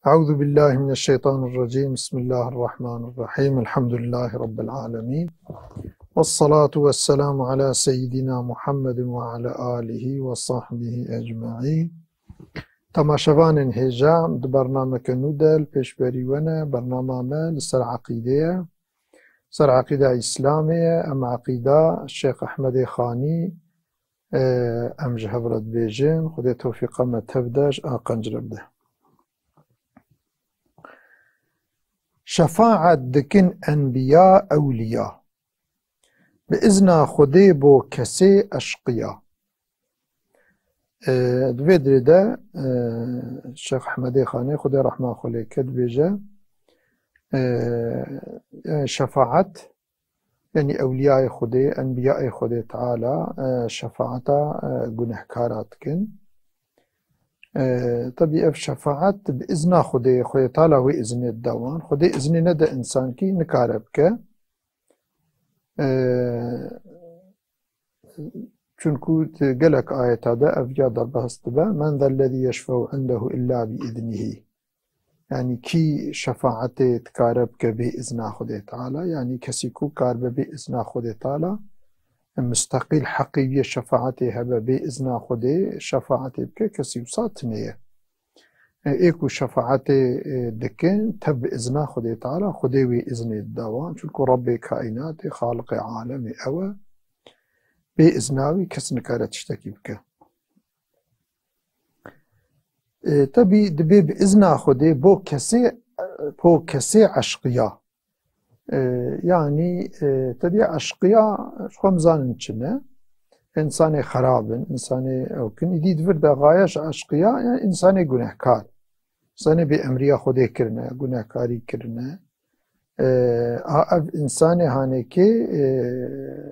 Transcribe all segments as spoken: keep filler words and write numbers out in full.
أعوذ بالله من الشيطان الرجيم. بسم الله الرحمن الرحيم. الحمد لله رب العالمين. والصلاة والسلام على سيدنا محمد وعلى آله وصحبه أجمعين. Temaşevanên hêja, di bernameke nû de li pêşberî we ne. Bernama me li ser eqîdê ye. Ser eqîda Îslamê ye. Em eqîda Şêx Ehmedê Xanî, e, em ji hev re dibêjin. Xwedê tewfîqa me tev de, ji Aqenc re bide. Şefaet dikin enbiya, ewliya. Bi izna Xwedê bo kesê eşqiya. E, di vê dirê de, e, Şêx Ehmedê Xanê, Xwedê rehma xwe lê ke, dibêje, e, e, şefaet, yanî ewliyayê Xwedê, enbiyayê Xwedê Teala, e, şefaeta, e, gunehkara dikin. E, tebî ev şefaet bi izna Xwedê, Xwedê Teala wê iznê dide wan. Xwedê iznê nede însankî nikare bike. E, çunku di gelek ayeta de ev ya derbas dibe. "Men zellezî yeşfe'u indehu illa bi iznihî." Yanî kî şefaetê dikare bike bê izna Xwedê Teala? Yanî kesî ku karibe bê izna Xwedê Teala, e, musteqîl heqî wî şefaetê hebe, bê izna Xwedê şefaetê bike, kesî wisa tune ye. E, ê ku şefaetê, e, dikin, tev bi izna Xwedê Teala, Xwedê wê iznê dida wan. Çunku Rebbê kaînatê, Xaliqê alemê ew e. Bê izna wî kes nikare tiştekî bike. E, tebî dibê bi izna Xwedê bo kesê, bo kesê eşqiya. E, yanî, e, tebî eşqiya, ji xwe em zanin çi ne. Însanê xerab in, însanê ew kin. Îdî di vir de gaye ji eşqiya, yani însanê gunehkar. Însanê bê emriya Xwedê kirine, gunehkarî kirine. E, a, ev însanê hanekê, e,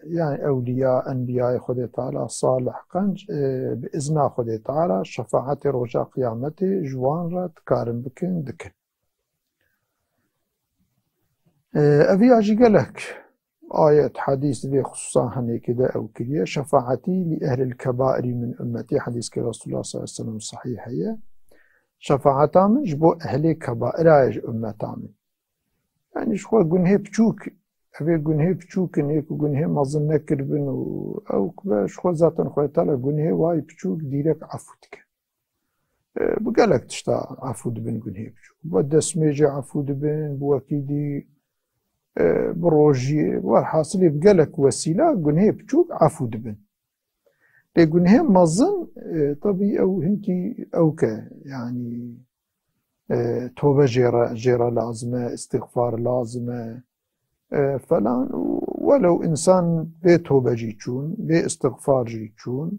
yani ewliya, enbiyayê Xwedê Teala, salih, qenc, e, bi izna Xwedê Teala şefaetê roja qiyametê ji wan re dikarin bikin, dikin. E, ev ya jî gelek ayet, hadîs di vê xisûsa hinekê de ew kiriye. "Şefaetî li ehlil kebairî min ummetî", hadîskê Resulullah sallallahu aleyhi ve sellem sahîh heye. Şefaeta min ji bo ehlê kebaira ye ji ummeta min. Yani ji xwe gunhê piçûk, ev ê gunhê piçûk in, ê ku gunhê mezin nekiribin û ew ku be ji xwe zaten Xwedê Teala gunhê wayî piçûk dîrek efû dike. E, bi gelek tişta efû dibin gunhê biçûk. Bi destmêjê efû dibin, bi wekî dî, e, bi rojiyê, werhasilê bi gelek wesîla gunhê biçûk efû dibin. Lê gunhê mezin, e, tebî ew hinkî ewk e, yanî, e, tobe jê re, jê re lazim e, îstixfar lazim e, e, falan. Û welew însan bê tobe jî çûn, bê îstixfar jî çûn,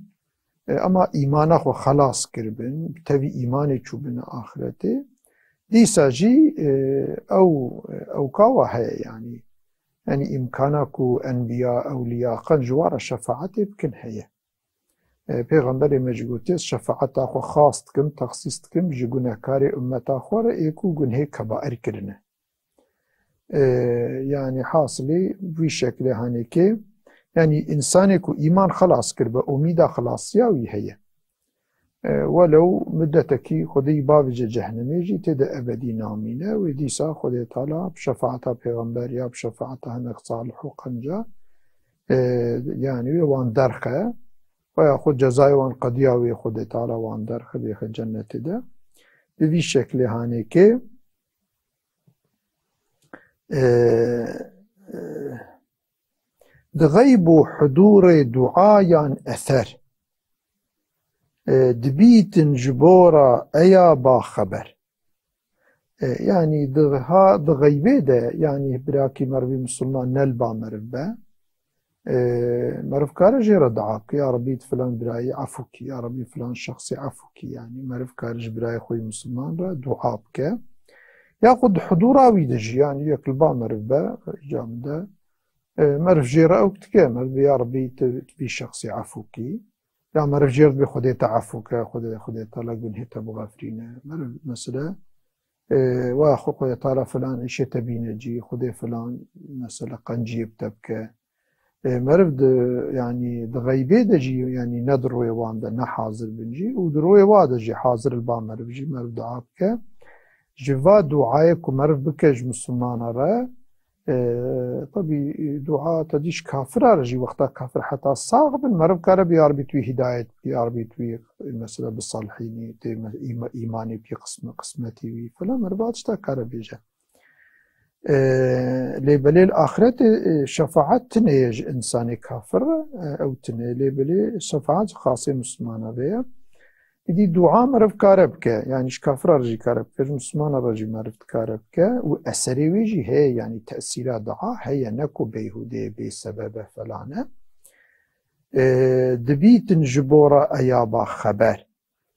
e, ema îmana xwe xelas kiribin, bi tevî îmanê çûbin axretê, dîsa jî, e, ew, ewka wa heye, yanî. Yanî îmkana ku enbiya, ewliya, qenc ji wan re şefaetê bikin heye. E, Pêxemberê me jî gotiye, "Şefaeta xwe xas dikim, texsîs dikim ji gunehkarê ummeta xwe re ê ku gunhê kebair kirine." E, yanî hasilê vî şeklê hanekê, yanî însanê ku îman xilas kiribe, umîda xilasiya wî heye. E, welew mudetekî Xwedê yî bavêje cehnemê jî tê de ebedî namîne, wê dîsa Xwedê Teala bi şefaeta pêxember ya bi şefaeta hinek salih û qenca, e, yanî wê wan derxe, veya xwe cezayê wan qediya wê Xwedê Teala wan derxe bêxe cennetê de. Bi vî şeklê hanekê, e, e, di xeyb û hudûrê duayan eser, e, dibîtin ji bo re eya ba xeber. E, yanî di ha, di xeybê de, yanî birakî merivî misilman ne li ba meriv be. E, meriv kare jê re dua bike, "Ya Rebî, tu filan birayî efû kî, ya Rebî, filan şexsî efû kî." Yanî meriv kare ji birayê xwe yî misilman re dua bike. Yaxud di hudûra wî de jî, yanî yek li ba meriv be, îcabê de, e, meriv jê re ewk dike, meriv bê, "Ya Rebî, tu, tu vî şexsî efû kî." Ya meriv jê re dibê, "Xwedê te efû ke, Xwedê, Xwedê Teala gunhê te bixefirîne." Meriv, mesele, e, wa xwe Xwedê Teala filan îşê te bîne cî, Xwedê filan, mesele, qenciyê bi te bike. E, meriv di, yanî di xeybê de jî, yanî ne di royê wan de, ne hazir bin jî, û di royê wa de jî hazir li ba meriv jî, meriv dua bike. Ji va duayê ku meriv bike ji Misilmana re, e, tabî dua te dî ji kafira re jî, wexta kafir heta sax bin, meriv kare bê, ya Rebî tu wî hidayet bidî, ya Rebî tu wî mesela bisalhînî, tê me-, îma-, îmanê bidî qisme-, qismetî wî filan, meriv va tişta kare bêje. E, lê belê li axretê, e, şefaet tune ye ji însanê kafir re, e, ew tune ye. Lê belê şefaet ji xasê Misilmana ve ye. Îdî dua meriv kare bike, yanî ji kafira re jî kare bike, ji Misilmana re jî meriv dikare bike û eserê wê jî heye, yanî tesîra dua heye, ne ku beyhûdê, bê sebebe felane. E, dibîtin ji bo re eya ba xeber.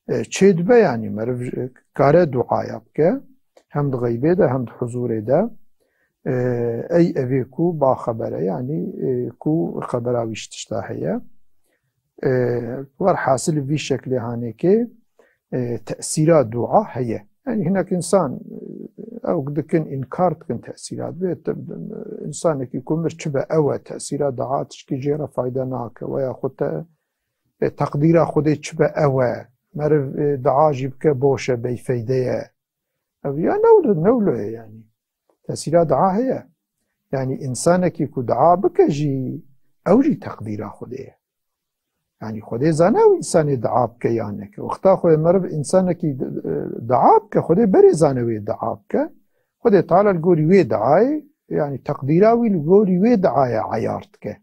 E, çê dibe, yanî meriv, e, kare duaya bike, hem di xeybê de hem di huzûrê de. E, ey evê ku ba xebere, yanî, e, ku xebera wî ji tişta heye. E, werhasil vî şeklê hanêkê, e, tesîra dua heye. Yanî hinek însan, e, ew dikin, înkar dikin tesîra dibê. Te-, însanekî ku mir çi be ew e, tesîra dua tişkî jê re fayda nake. Weya xwe te, e, teqdîra Xwedê çi be ew e. Meriv, e, dua jî bike boş e, bêfeyde ye. Ev ya newlo, newlo ye yanî. Tesîra dua heye. Yanî însanekî ku dua bike jî, ew jî teqdîra Xwedê ye. Yanî Xwedê zane ew însanê dua bike yan neke. Wexta xwe meriv însanekî, e, dua bike, Xwedê berê zane wê dua bike. Xwedê Teala li gorî wê duayê, yanî teqdîra wî li gorî wê duayê eyar dike.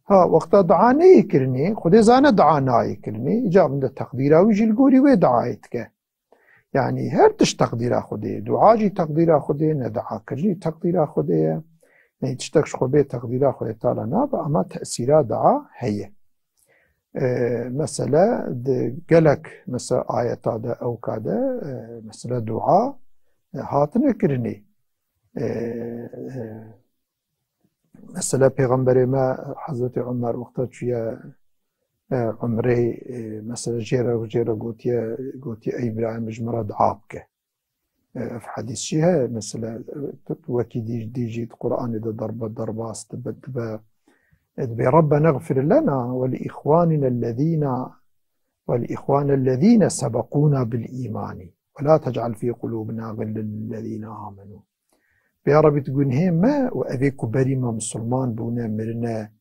Ha, wexta dua neyê kirinê, Xwedê zane dua nayê kirinê, îca min de teqdîra wî jî li gorî wê duayê dike. Yanî her tişt teqdîra Xwedê ye. Dua jî teqdîra Xwedê ye, ne dua kirin jî teqdîra Xwedê ye. Yanî tiştek ji xwe bê teqdîra Xwedê Teala nabe, ama tesîra dua heye. E, mesele di gelek, mesela ayeta de, ewka de, e, mesela dua, e, hatine kirinê. E, e, Mesela Pêxemberê me Hezretî Umer wexta çûye, e, umrê, e, mesela jê re, jê re gotiye, gotiye, "Ey birayê min, ji min re dua bike." E, ev hedîs jî heye, mesela, e, wekî dî, dî jî di Qur'anê de derbe, derbas dibe, dibe, e, dibê, "Rabbena iğfir lena ve li îxwanina ellezîna, ve li îxwanina ellezîne sebekûna bil îmanî. Ve la tec'al fî qulûbina ğillen lillezîne amenû." Bê ya Rebî tu gunhê me û evê ku berî me misilman bûne, mirine,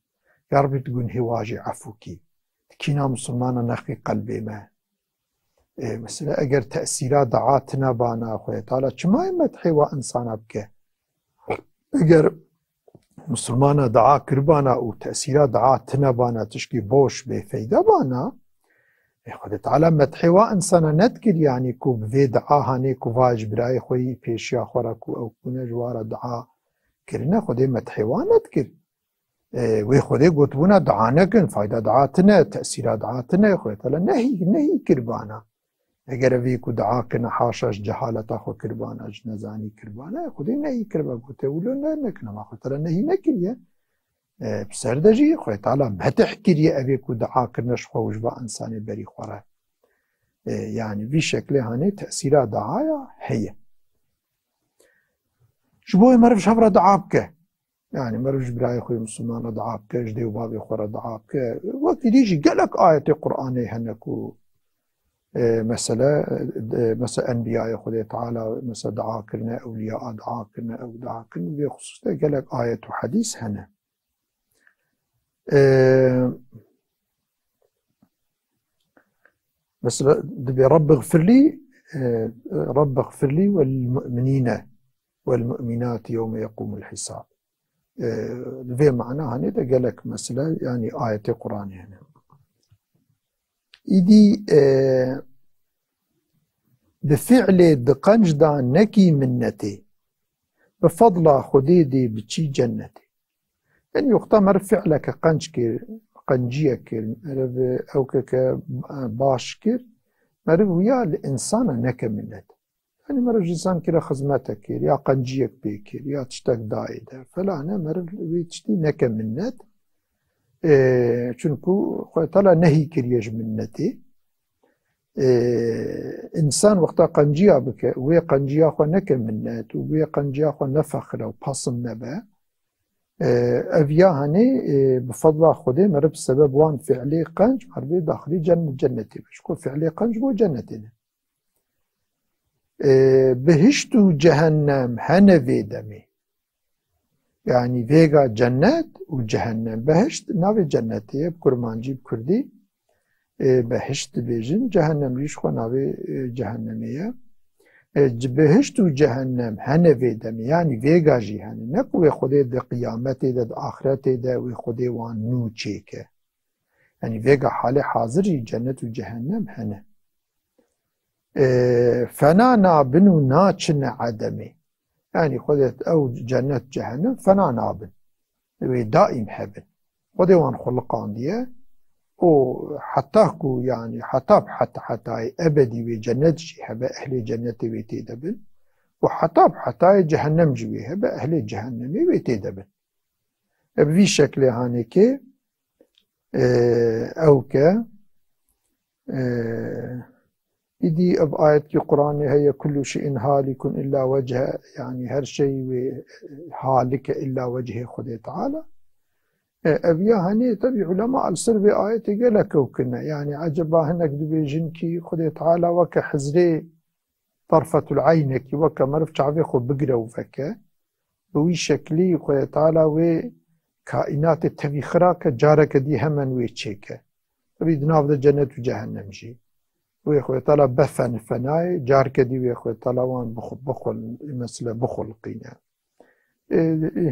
ya Rebî tu gunhê wa jî efû kî. Tu kîna misilmana nexî qelbê me. E, mesela eger tesîra dua tine bana, Xwedê Teala çima yê medhê wa insana bike? Eger misilmana dua kiribana û tesîra dua tine bana, tişkî boş, bêfeyde bana, e, Xwedê Teala medhê wa insana nedikir, yanî ku bi vê dua hanê ku va ji birayê xwe yî pêşiya xwe re ku ew bûne ji wa re dua kirine, Xwedê medhê wa nedikir. E, wê Xwedê gotibûna dua nekin, fayda dua tine, tesîra dua tine, Xwedê Teala nehî, nehî kiribana. Eger evî ku dua kine, haşa ji cehaleta xwe kiribana, ji nezanî kiribana, Xwedê nehî kiribe, gote, "Wilo ne, nekin." Ama Xwedê Teala nehî nekiriye. E, bi ser de jî Xwedê Teala medih kiriye evê ku dua kirine ji xwe û ji va insanê berî xwe re. E, yanî vî şeklê hanê tesîra duaya heye. Ji bo meriv ji hev re dua bike. Yanî meriv ji birayê xwe yê misilman re dua bike, ji dê û bavê xwe re dua bike. Wekî dî jî gelek ayetê Qur'anê hene ku, e, mesele, e, mesela enbiyayê Xwedê Teala, mesela dua kirine, ewliya dua kirine, ew dua kirine. Vê xisûs de gelek ayet û hedîs hene. E, mesela dibê, "Rabbi gfirlî, e, Rabbi gfirlî ve lil mu'minîne ve lil mu'minâti yewme yeqûmul hisab." E, li vê mana hanê de gelek mesele, yanî ayetê Qur'anê hene. Îdî, e, bi fi'lê di qenc da nekî minnetê. Bi fadla Xwedê dê biçî cennetê. Yanî wexta meriv fi'leke qenc kir, qenciyek kir, meriv ewkeke baş kir, meriv wiya li însana neke minnet. Yanî meriv ji însankî re xizmetek kir, ya qenciyek pê kir, ya tiştek dayê de, felane, meriv wî tiştî neke minnet. E, çunku Xwedê Teala nehî kiriye ji minnetê. E, însan wexta qenciya bike, wê qenciya xwe neke minnet û wê qenciya xwe nefexire û pasin nebe, e, ev ya hanê, e, bi fadla Xwedê meriv bi sebeb wan fi'lê qenc merivê daxilî cenn-, cennetê be. Ji ku fi'lê qenc bo cennetê ne. E, bihişt û cehennem hene vê demê. Yanî vêga cennet û cehennem. Behişt navê cennetê ye, bi kurmancî, bi kurdî. E, behişt dibêjin, cehennem jî ji xwe navê, e, cehennemê ye. E, c-, behişt û cehennem hene vê demê, yanî vêga jî hene. Ne ku wê Xwedê di qiyametê de, di axretê de wê Xwedê wan nû çêke. Yanî vêga halê hazir jî cennet û cehennem hene. E, fena nabin û naçine edemê. Yanî Xwedê ew cennet, cehennem fena nabin. Wê daîm hebin. Xwedê wan xuliqandiye û heta ku, yanî heta bi heta hetayê ebedî wê cennet jî hebe, ehlê cennetê wê tê de bin û heta bi hetayê cehennem jî wê hebe, ehlê cehennemê wê tê de bin. E, bi vî şeklê hanekê, e, ew ke, e, îdî ev ayetkî Qur'anê heye, "Kullu şeyin halikun illa wechhe", yanî her şey wê halik e illa wechhê Xwedê Teala. E, ev ya hanê, tebî ulema li ser vê ayetê gelek kewkine. Yanî eceba hinek dibêjin kî Xwedê Teala weke Hizrê, terfetul eynekî, weke meriv çavê xwe bigire û veke, bi wî şeklî Xwedê Teala wê kaînatê tevî xira ke, careke dî hemen wê çêke. Tebî di nav de cennet û cehennem jî. Wê Xwedê Teala befenifenayê, carke dî wê Xwedê Teala wan bixu-, bixul-, mesela bixulqîne. E,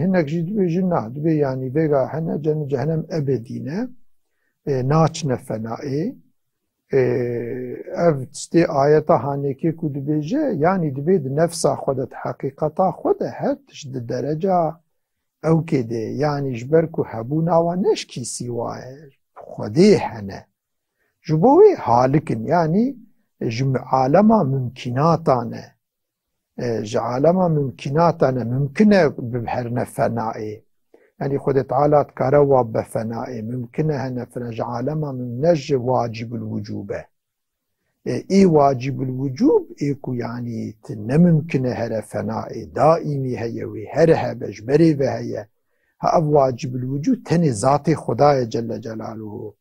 hinek jî dibêjin, na, dibê, yanî vêga hene, cennet cehennem ebedî ne. E, naçine fenayê. E, ev tiştê ayeta hanekê ku dibêje, yanî dibê di nefsa xwe de, di heqîqeta xwe de her tişt di dereca ewkê de, yanî ji ber ku hebûna wan ne ji kîsî wa ye, bi Xwedê hene. Ji bo wê halik in, yanî ji alema mimkînatan e. E, ji alema mimkînatan e, mimkin e biherine fenayê. Yanî Xwedê Teala dikare wa be fenayê, mimkin e hene fena, ji alema mim-, ne ji wacibul wicûb e. E, ê wacibul wicûb ê ku, yanî, ti ne mimkin e here fenayê, daîmî heye, wê here hebe, ji berê ve heye. Ha, ev wacibul wicûb tenê zatê Xwedayê Celle Celaluhu.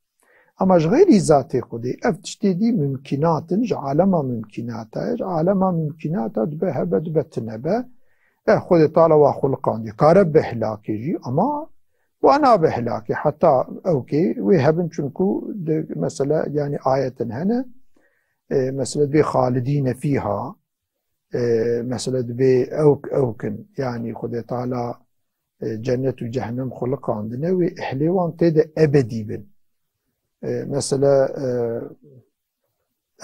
Ama ji xeyrî zatê Xwedê, ev tiştê dî mimkînat in, ji alema mimkînata ye, ji alema mimkînata dibe hebe, dibe tine be. E, Xwedê Teala wa xuliqandiye. Kare be hilakê jî, ama wa nabe hilakê. Heta ewkê wê hebin, çunku di, mesela, yanî ayetin hene, e, mesela dibê xalidîne fîha, e, mesela dibê ewk, ewk in. Yanî Xwedê Teala, e, cennet û cehennem xuliqandine, wê ehlê wan tê de ebedî bin. E, mesela, e,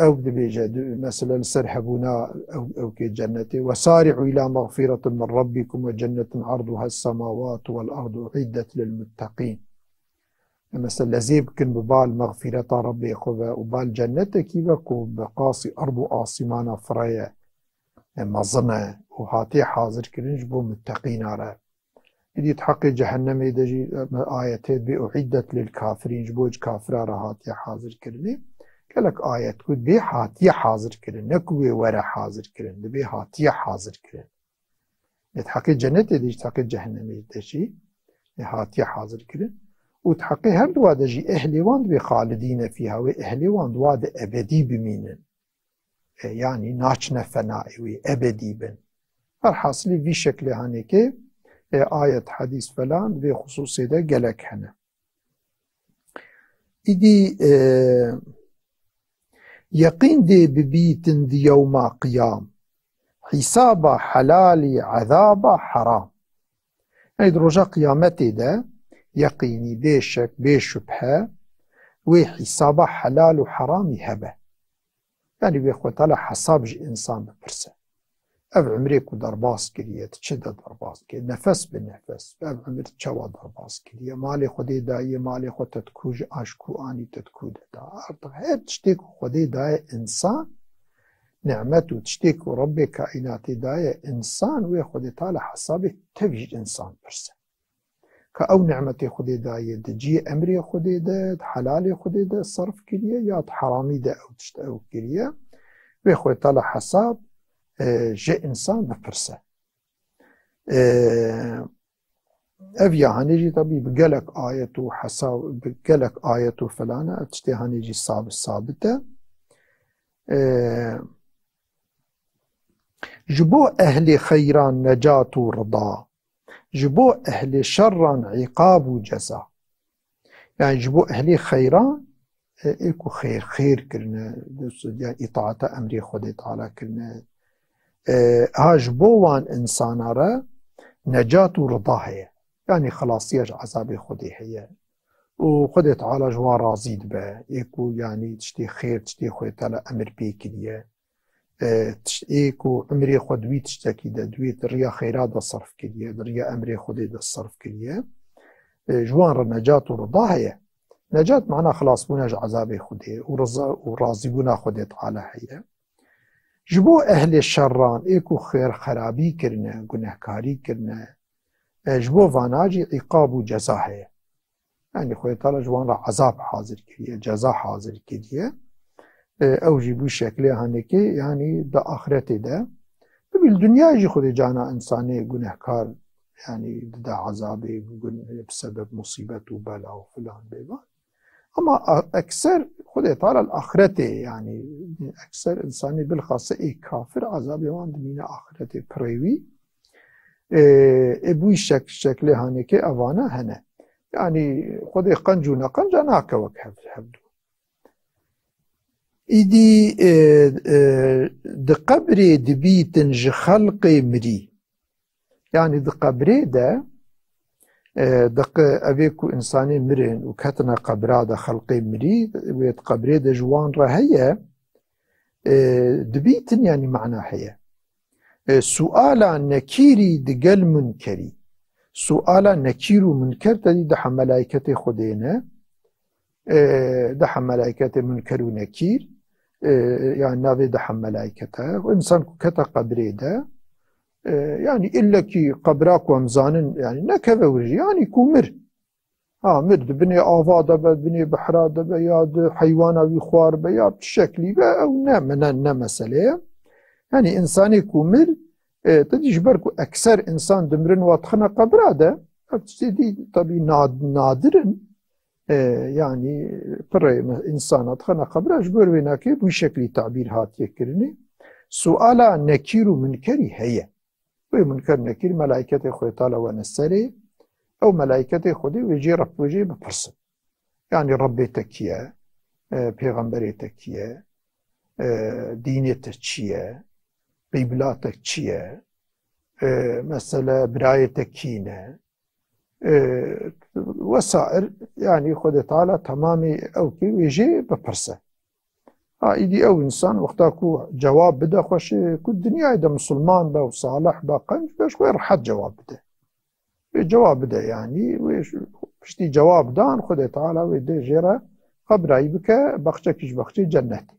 ew dibêje, di, mesela li ser hebûna ew, ewkê cennetê, "Wesari'u ila mexfiretin min rabbikum ve cennetin arduha semawatu vel ardu uiddet lil muttaqîn." E, mesela lezê bikin bi bal mexfireta Rabbê xwe ve û bal cennetekî ve ku bi qasî erd û asîmana fireye, e, mezin e û hatiye hazir kirin ji bo muttaqîna re. Îdî di heqê cehennemê de jî, e, ayetê bê uiddet lil kafirîn, ji bo kafira re hatiye hazir kirinê. Gelek ayet ku bê hatiye hazir kirin, ne ku wê were hazir kirin, dibê hatiye hazir kirin. Lê di heqê cennetê de jî, di heqê cehennemê de jî, e, hatiye hazir kirin. Û di heqê her duwa de jî ehlê wan dibê xalidîne fîha, wê ehlê wan duwa de ebedî bimînin. E, yanî naçine fenayê wê, ebedî bin. Her hasilî vî şeklê hanekê, e, ayet, hedîs falan vê xusûsê de gelek hene. Îdî, e, yeqîn dê bibîtin di yewma qiyam. Hîsaba helalî, ezaba heram. Yanî di roja qiyametê de yeqînî, bê şek, bê şubhe, wê hîsaba helal û heramî hebe. Yanî wê Xwedê Teala hesab ji însan bipirse. Ev umrê ku derbas kiriye, di çi de derbas kiriye, nefes bi nefes, ev umir çawa derbas kiriye, malê Xwedê daye, malê xwe te di ku ji aş ku anî, te di ku de da. Artık her tiştê ku Xwedê daye însan, nimet û tiştê ku Rebbê kaînatê daye însan, wê Xwedê Teala hesabê tev ji însan pirse. Ka ew nimetê Xwedê daye, di cihê emrê Xwedê de, di helalê Xwedê de serf kiriye ya di heramî de ew tişt ew kiriye, wê Xwedê Teala hesab, e, ji însan bipirse. E, ev ya hanê jî tabî bi gelek ayet û hesab, bi gelek ayet û filan e, ev tiştê hanê jî sab-, sabit e. E, Ji bo ehlê xeyran necat û rida, ji bo ehlê şerran îqab û ceza. Yani ji bo ehlê xeyran, e, ê ku xêr, xêr kirine, yani îtaata emrê Xwedê Teala kirine. E, ha ji bo wan insana re necat û rida heye. Yani xilasiya ji ezabê Xwedê heye. Û Xwedê Teala ji wan razî dibe. Ê ku yani tiştê xêr, tiştê Xwedê Teala emir pê kiriye. E, tişt-, ê ku emrê xwe di wî tiştekî de, di wê riya xêra de serf kiriye, di riya emrê Xwedê de serf kiriye. E, ji wan re necat û rida heye. Necat mana xilasbûna ji ezabê Xwedê û riza û razîbûna Xwedê Teala heye. Ji bo ehlê şerran, ê ku xêr xerabî kirine, gunehkarî kirine, e, ji bo vana jî îqab û ceza heye. Yani Xwedê Teala ji wan re ezab hazir kiriye, ceza hazir kiriye. E, ew jî bû şeklê hanekê, yani di axiretê de. Bi, bi dinyayê jî Xwedê cana insanê gunehkar, yani dide ezabê, gun-, bi sebeb musîbet û bela û filan bêvan. Ama a-, ekser Xwedê Teala li axiretê, yani ekser insanê bilxase ê kafir ezabê wan dimîne axiretê pirê wî. E, e, bû şek-, şeklê hanekê evana hene. Yani Xwedê qenc û neqenca nake wek hev-, hevdû. Îdî, e, e, di qebrê dibîtin ji xelqê mirî. Yani di qebrê de, e, di qe-, evê ku insanê mirin û ketine qebra de xelqê mirî, wê di qebrê de ji wan re heye, e, dibîtin yani mana heye. E, suala nekîrî digel munkerî. Suala nekîr û munker te dî daha melayketê Xwedê ne. E, daha melayketê munker û nekîr. E, yani navê daha melaykete. Însan ku kete qebrê de, e, yani illekî qebra ku em zanin, yani nekeve wir jî, yani ku mir. Ha, mir di binê ava de be, binê behra de be, ya di heywana wî xwar be, ya bi şeklî be, ew ne, ne, ne mesele ye. Yani insanê ku mir, e, te dî ji ber ku ekser insan dimirin wa dixine qebra de, ev tiştê dî tabî nad-, nadir in. E, yani pirê me-, insana dixine qebra ji ber wê nake bu şeklî tabîr hatiye kirinê. Suala nekîr û munkerî heye. Wê munker nekîr melayketê Xwedê Teala wene serê. Ew melayketê Xwedê wê jê Reb wê jê bipirsin. Yani Rebbê te kî ye? E, pêxemberê te kî ye? E, dînê te çi ye? Qîbla te çi ye? E, mesele birayê te kî ne? E, wesair, yani Xwedê Teala temamê ew kê wê jê bipirse. Ha, îdî ew însan wexta ku cewab bide xweşê, ku dinyayê de misilman be û salih be, qenc be, ji xwe rehet cewab bide. Wê cewab bide, yani, wê ş-, piştî cewab dan, Xwedê Teala wê dê jê re qebrayî bike, baxçekî ji baxçeyê cennetê.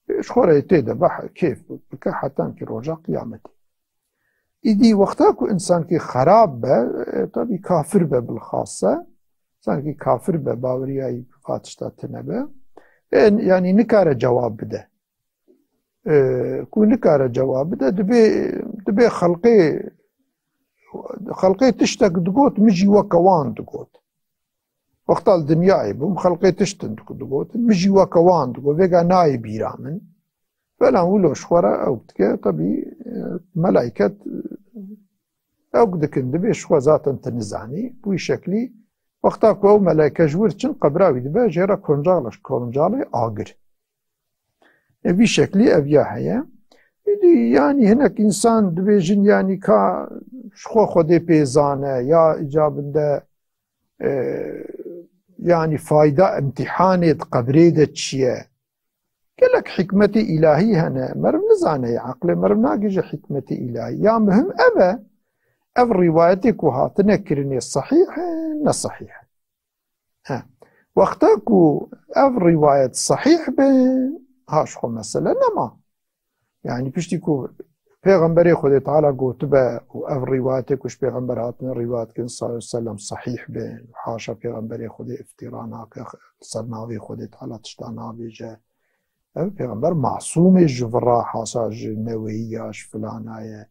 Ji xwe re tê de bah-, kêf bike hetankî roja qiyametê. Îdî wexta ku însankî xerab be, e, tabî kafir be bilxase, însankî kafir be, baweriyayî va tişta tune be, e, yanî nikare cewab bide. E, ku nikare cewab bide, dibê, dibê xelqê, xelqê tiştek digot, min jî weke wan digot. Wexta li dinyayê bûm, xelqê tiştin digotin, min jî weke wan digot, vêga nayê bîra min. Belan wilo ji xwe re ew dike, tebî, e, melayket, e, ew dikin, dibê ji xwe zaten tu nizanî. Bi wî şeklî, wexta ku ew melayke ji wir çin, qebra wî dibe, jê re koncala ji koncalê agir. E, vî şeklî ev ya heye. Îdî, yanî hinek însan dibêjin, yanî ka ji xwe Xwedê pê zane, ya îcabinde, e, yanî fayda imtîhanê di qebrê de çi ye? Gelek hikmetê îlahî hene, meriv nizane, eqlê meriv nagihîje hikmetê îlahî. Ya muhim ev e, ev rîwayetê ku hatine kirinê sehîh e, ne sehîh e. He. Wexta ku ev rîwayet sehîh be, ha ji xwe mesele nema. Yani piştî ku Pêxemberê Xwedê Teala gotibe û ev rîwayetê ku ji Pêxember hatine rîwayet kirin sallallahu aleyhi ve sellem sehîh bin, haşa Pêxemberê Xwedê iftîra nake, li ser navê Xwedê Teala tişta nabêje. Ev Pêxember masûm e ji vira, haşa ji neweyiya, ji filana ye.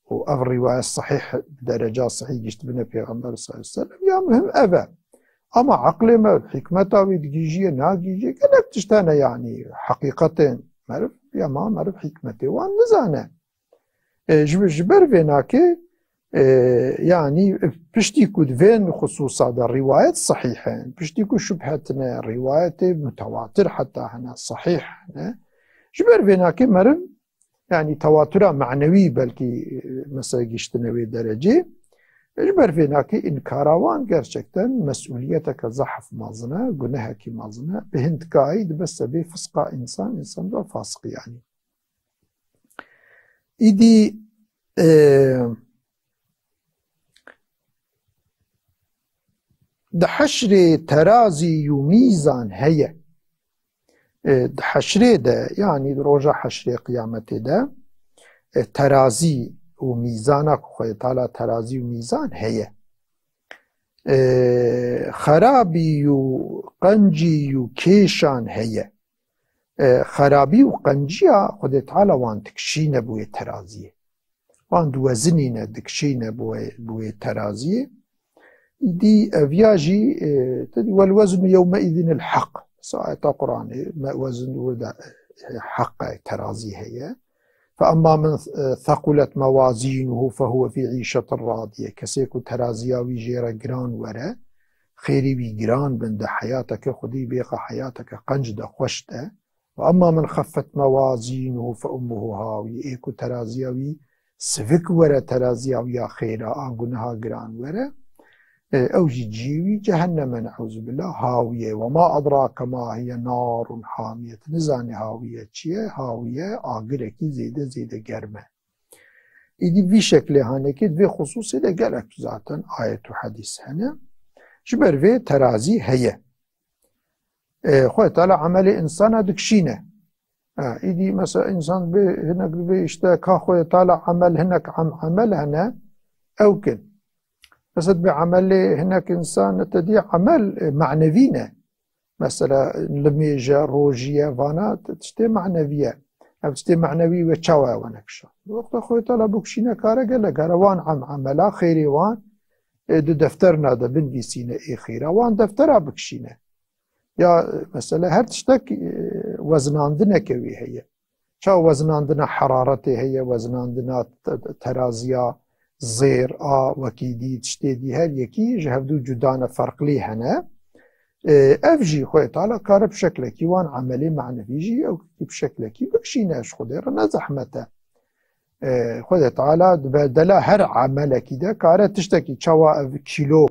Û ev rîwayet sehîh, bi dereca sehîh giştibine Pêxember sallallahu aleyhi ve sellem. Ya muhim ev e. Ama eqlê me hikmeta wî digihîjiye, nagihîjiye, gelek tişt hene, yanî heqîqetên meriv ya ma meriv hikmetê wan nizane. E, ji, ji ber vê nake, e, yanî piştî ku di vên xisûsa de rîwayet sehîh in, piştî ku şubhe tine, rîwayetê mutewatir heta hene, sehîh hene. Ji ber vê nake meriv, yanî tewatira manewî belkî, e, mesela giştine wê derecê. Ji ber vê nake înkara wan gerçekten mesûliyeteke zehf mezin e, gunehekî mezin e. Bi hindkayî dibe sebê fisqa însan, însan dibe fasiq yanî. Îdî, e, di heşrê terazî û mîzan heye. E, di heşrê de, yanî di roja heşrê qiyametê de, e, terazî û mîzana ku Xwedê Teala terazî û mîzan heye. E, xerabî û qencî û kêşan heye. E, xerabî û qenciya Xwedê Teala wan dikişîne bi wê teraziyê. Wan diwezinîne, dikişîne bi wê, bi wê teraziyê. Îdî eviya jî, e, te dî, "Wel weznu yewme îzînil heq." Mesela ayeta Qur'anê, me wezin wir de, e, heq e, terazî heye. "Fe emma men, e, thaqulet mewazînuhu fe huve fî îşetin radiye." Kesê ku teraziya wî jê re giran were, xêrî wî giran bin, di heyateke xwedî bêxe heyateke qenc de, xweş de. "Ve emma men xeffet mewazînuhu fe ummuhu hawiye." Ê ku teraziya wî sivik were, teraziya wî ya xêra, a guneha giran were, e, ew jî cihê wî cehenneme, ne'ûzubillah, hawiye. "Ve ma edrake ma hiye narun hamiye." Tu nizanî hawiye çi ye? Hawiye agirekî zêde zêde germ e. Îdî vî şeklê hanekê di vê xisûsê de gelek zaten ayet û hedîs hene. Ji ber vê terazî heye. E, Xwedê Teala emelê însana dikişîne. Ha, îdî mesela însan bê, hinek bê işte ka Xwedê Teala emel, hinek em-, emel hene, ew kin. Mesela bê emelê hinek însan te dî emel, e, manevî ne. Mesela limêje, rojî ye, vana t-, tiştê manevî ye. Ev tiştê manevî we çawa ye we nekişa? Wexta Xwedê Teala bikişîne kare gelek, kare wan em-, emela xêrê wan, e, di defterna de binvîsîne ê xêra. Wan deftera bikişîne. Ya, e, mesela her tiştek, e, wezinandineke wî heye. Çawa wezinandina heraretê heye, wezinandina te-, te-, teraziya zêr, a, wekî dî, tiştê dî, her yekî ji hevdû cuda ne, ferqlî hene. E, ev jî Xwedê Teala kare bi şeklekî wan emelê manevî jî ew bi şeklekî bikişîne, ji Xwedê re ne zehmet e. E, Xwedê Teala di bedela her emelekî de kare tiştekî, çawa ev kîlo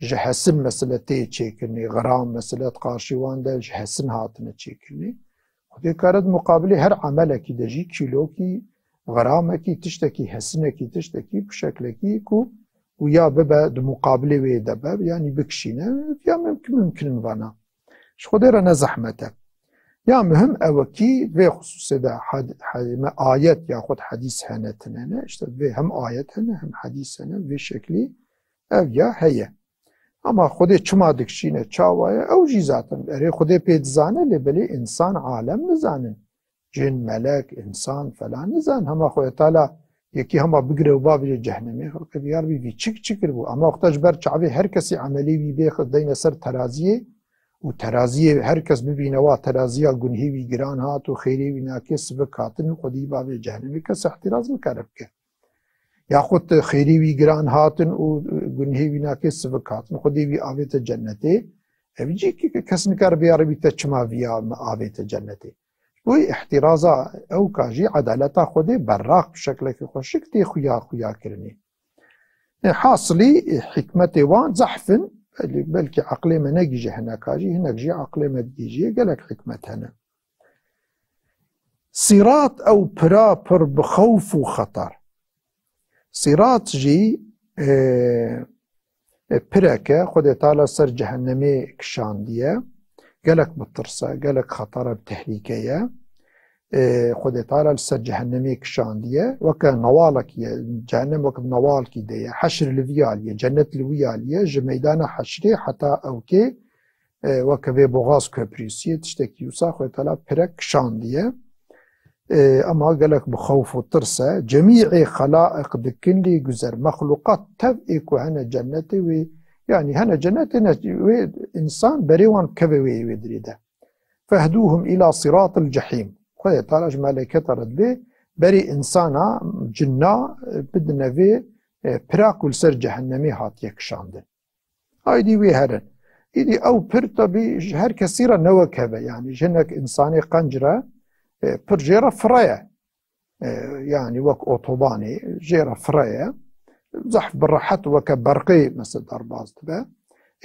ji hesin mesele tê çêkirinê, gram mesele di qarşî wan de ji hesin hatine çêkirinê. Xwedê kare di muqabilê her emelekî de jî kîlokî, gramekî, tiştekî, hesinekî, tiştekî, bi şeklekî ku û ya bibe di muqabilê wê de be, yanî bikişîne, ya mimkin, mimkin in vana. Ji Xwedê re ne zehmet e. Ya muhim ew e kî vê xisûsê de had-, had-, me ayet yaxud hedîs hene tine ne, işte vê hem ayet hene, hem hedîs hene, vê şeklî ev ya heye. Ama Xwedê çima dikişîne, çawa ye, ew jî zaten erê Xwedê pê dizane, lê belê însan, alem nizanin. Cin, melek, însan, felan nizanin. Hema Xwedê Teala yekî hema bigire û bavêje cehnemê, xelqê vî, ya Rebî, vî çi, çi kiribû? Ama wexta ji ber çavê her kesî emelê wî bê xwe deyne ser teraziyê û teraziyê her kes bibîne wa teraziya gunhê wî giran hat û xêrê wî nakê sivik hatin û Xwedî bavê cehnemê kes ihtiraz nikare bike. Yaxud xêrî wî giran hatin û gunhê wî nakê sivik hatin, Xwedê wî avête cennetê. Ev jî ki kes nikare bê, ya Rebî, te çima viya me avête cennetê? Ji bo îhtîraza ew ka jî edaleta Xwedê berraq bi şeklekî xweşik tê xuya xuya kirinê. E, hasilî, e, hikmetê wan zehf in, belkî, belkî eqlê me negihîje hineka jî, hinek jî eqlê me digihîje, gelek hikmet hene. Sîrat ew pira pir bi xewf û xeter. Sîrat jî, e, e, pireke Xwedê Teala ser cehennemê kişandiye. Gelek bi tirs e, gelek xeter e, bi tehlîke ye. E, Xwedê Teala li ser cehennemê kişandiye. Weke newalekî ye, cehennem weke bi newalkî de ye. Heşr li vî alî ye, cennet li wî alî ye. Ji meydana heşrê heta ewkê e, weke vê boxaz köprüsiyê, tiştekî wisa Xwedê Teala pirek kişandiye. E, ema gelek bi xewf û tirs e. Cemî'ê xelaiq dikin lê guzer. Mexluqat tev ê ku hene cennetê wê, yanî hene cennetê ne, wê însan berê wan keve wê, wê dirê de. Fehduhum ila siratil cehîm. Xwedê Teala ji meleketa re dibê berî insana, cinna, e, bidine vê, e, pira ku li ser cehennemê hatiye kişandin. Aydî wê herin. Îdî ew pir tabi ji her kesî re ne wek hev e. Yanî ji hinek insanê qenc re, e, pir jê re fireye. E, yanî wek otobanê jê re fireye. Zehf bi rehet weke berqê mesela derbas dibe.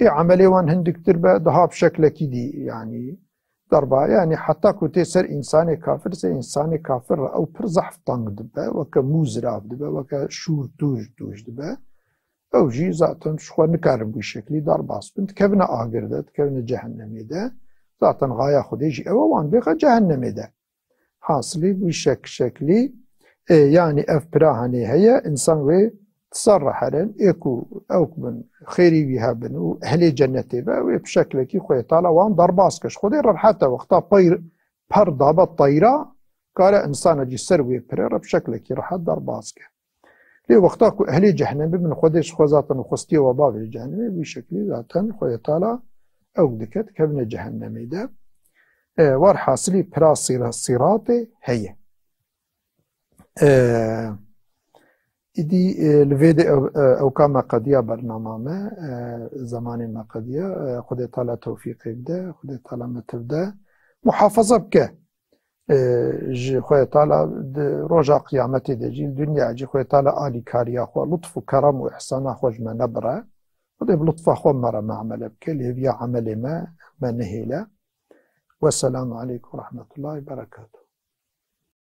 Ê emelê wan hindiktir be, daha bi şeklekî dî, yanî derba, yanî heta ku tê ser însanê kafir, ser însanê kafir re ew pir zehf teng dibe, weke mû zirav dibe, weke şûr tûj tûj dibe. Ew jî zaten ji xwe nikarin bi wî şeklî derbas bin, dikevine agir de, dikevine cehennemê de. Zaten xaya Xwedê jî ew e, wan bêxe cehennemê de. Hasilî bi wî şek-, şeklî, e, yanî ev pira henê heye, însan wê di ser re herin, ê ku ew ku bin xêrî wî hebin û ehlê cennetê be, wê bi şeklekî Xwedê Teala wan derbas ke. Ji Xwedê re rehet e, wexta peyr-, per dabe teyra, kare însanekî ser wê pirê re bi şeklekî rehet derbas ke. Lê wexta ku ehlê cehennemê bin, Xwedê ji xwe zaten û xwestiye we bavê cehennemê, wî şeklî zaten Xwedê Teala ew dike, dikevine cehennemê de. E, werhasilî pira sîra-, sîratê heye. E, îdî, e, li vê de ew, e, ewka me qediya bernama me, e, zemanê me qediya, e, Xwedê Teala tewfîqê bide, Xwedê Teala me tevde muhafaza bike. E, ji Xwedê Teala di roja qiyametê de jî, li dinya jî Xwedê Teala alîkariya xwe, lutf û kerem û îhsana xwe ji me nebire. Xwedê bi lutfa xwe me re muamele bike, lê hêviya emelê me, me nehêle. Wesselamu aleykum ve rahmetullahi ve berekatuhu.